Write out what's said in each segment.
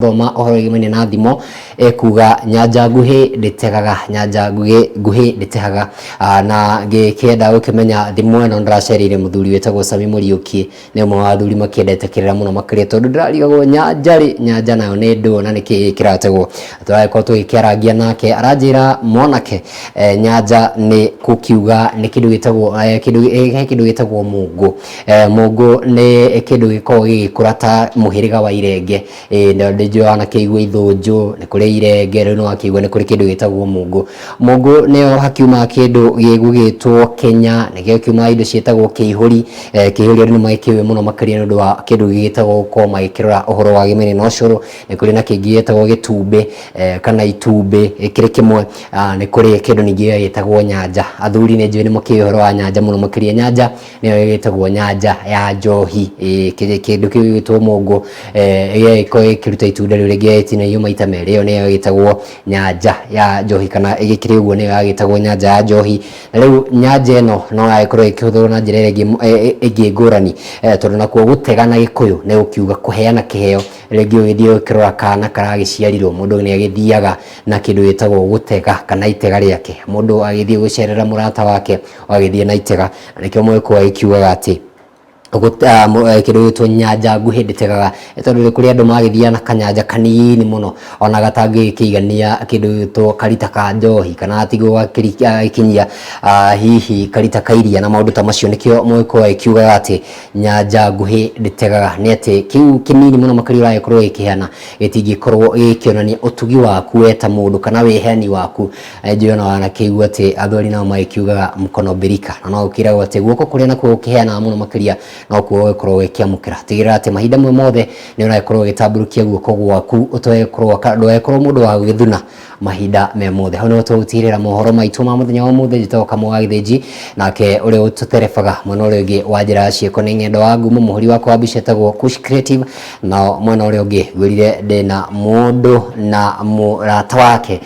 Thoma ũhoro wĩgiĩ na thimo ekuga nyanja nguhĩ ndĩtegaga, nyanja nguhĩ nguhĩ ndĩtehaga. Na ngĩkĩenda gũkĩmenya thimo ĩno, ndĩracereire mũthuri wĩtagwo Sami Mũriũki. Nĩ ũmwe wa athuri makĩendete kĩrĩra mũno makĩria, tondũ ndĩrarigagwo nyanja rĩ, nyanja nayo nĩ ndũ na nĩkĩ kĩrategwo. Tũragĩkorwo tũgĩkĩarangia nake, aranjĩra mwanake, nyanja nĩ gũkiuga nĩ kĩndũ gĩtagwo kĩndũ, he kĩndũ gĩtagwo mũngũ. Mũngũ nĩ kĩndũ gĩkoragwo gĩgĩkũra ta mũhĩrĩga wa irenge. Ĩĩ ndĩnjũĩ wanakĩigua ithũnjũ, nĩ kũrĩ irenge, rĩu nĩwakĩigua nĩ kũrĩ kĩndũ gĩtagwo mũngũ. Mũngũ nĩyo hakiumaga kĩndũ gĩgũgĩtwo kenya, nĩkĩo kiumaga indo ciĩtagwo kĩihũri. Kĩihũri andũ nĩmagĩkĩũĩ mũno makĩria nĩ ũndũ wa kĩndũ gĩgĩtagwo gũkorwo magĩkĩrora ũhoro wa gĩmene na ũcũrũ. Nĩ kũrĩ na kĩngĩ gĩtagwo gĩtumbĩ, kana itumbĩ kĩrĩ kĩmwe. Nĩ kũrĩ kĩndũ ningĩ gĩtagwo nyanja. Athuri nĩ njũĩ nĩmakĩũĩ ũhoro wa nyanja mũno makĩria. Nyanja nĩyo ĩgĩtagwo nyanja ya njohi. Kĩndũ kĩu gĩgwĩtwo mũngũ, ĩgagĩkorwo ĩkĩruta itunda rĩu rĩngĩ ĩtinagio maita merĩ, ĩyo nĩyo ĩgĩtagwo nyanja ya njohi, kana ĩgĩkĩrĩ ũguo nĩyo yagĩtagwo nyanja ya njohi. Na rĩu nyanja ĩno no yagĩkorwo ĩkĩhũthĩrwo na njĩra ĩrĩa ĩngĩ ngũrani, tondũ nakuo gũtega na Gĩkũyũ nĩ gũkiuga kũheana kĩheo. Rĩngĩ ũgĩthiĩ ũkĩrora kana karagĩciarirwo, mũndũ nĩ agĩthiaga na kĩndũ gĩtagwo gũtega kana itega rĩake. Mũndũ agĩthiĩ gũcerera mũrata wake, ũgagĩthiĩ na itega, na nĩkĩo mũgĩkũyũ agĩkiugaga atĩ kĩndũ gĩtwo nyanja nguhĩ ndĩtegaga, tondũ nĩ kũrĩ andũ magĩthiaga na kanyanja kanini mũno ona gatangĩkĩigania kĩndũ gĩtwo karita ka njohi, kana gatigũgĩkinyia hihi karita ka iria na maũndũ ta macio. Nĩkĩo mũgĩkũyũ agĩkiugaga atĩ nyanja nguhĩ ndĩtegaga, nĩ atĩ kĩu kĩnini mũno makĩria ũragĩkorwo ũgĩkĩheana gĩtingĩkorwo gĩkĩonania ũtugi waku we ta mũndũ kana wĩheani waku. Njũĩ ona wanakĩigua atĩ athweri nao magĩkiugaga mkono birika, na no ũkĩragwo atĩ guoko kũrĩa nakuo gũkĩheanaga mũno makĩria nokuo ũgĩkorwo ũgĩkĩamũkĩra. Tigĩrĩra atĩ mahinda me mothe nĩ ũragĩkorwo ũgĩtambũrũkia guoko gwaku, ũtagĩkorwo ndũgagĩkorwo mũndũ wa gũgĩthuna mahinda me mothe. Hau nĩho tũgũtigĩrĩra mohoro maitũ ma mũthenya wa ũmũthĩ. Njĩtagwo Kamau wa Gĩthĩnji, nake ũrĩa ũtũterebaga mwena ũrĩa ũngĩ wa njĩra ya ciĩko nĩ Ng'endo wa Ngumo, mũhũri wakwa wa mbica etagwo Kush Creative. Nao mwena ũrĩa ũngĩ ngwĩrire ndĩna mũndũ na mũrata wake,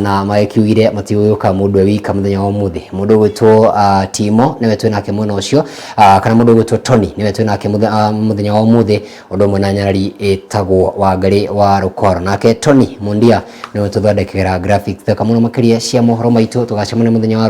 na magĩkiugire matigũgĩũka mũndũ e wika mũthenya wa ũmũthĩ. Mũndũ ũgwĩtwo Timo nĩwe twĩ nake mwena ũcio, kana mũndũ ũgwĩtwo Tony nĩwe twĩ nake mũthenya wa ũmũthĩ, ũndũ ũmwe na nyarari ĩtagwo Wangarĩ wa Rũkwaro. Nake Tony Mundia nĩwe tũthondekagĩra graphics thaka mũno makĩria cia mohoro maitũ. Tũgacemania mũthenya wa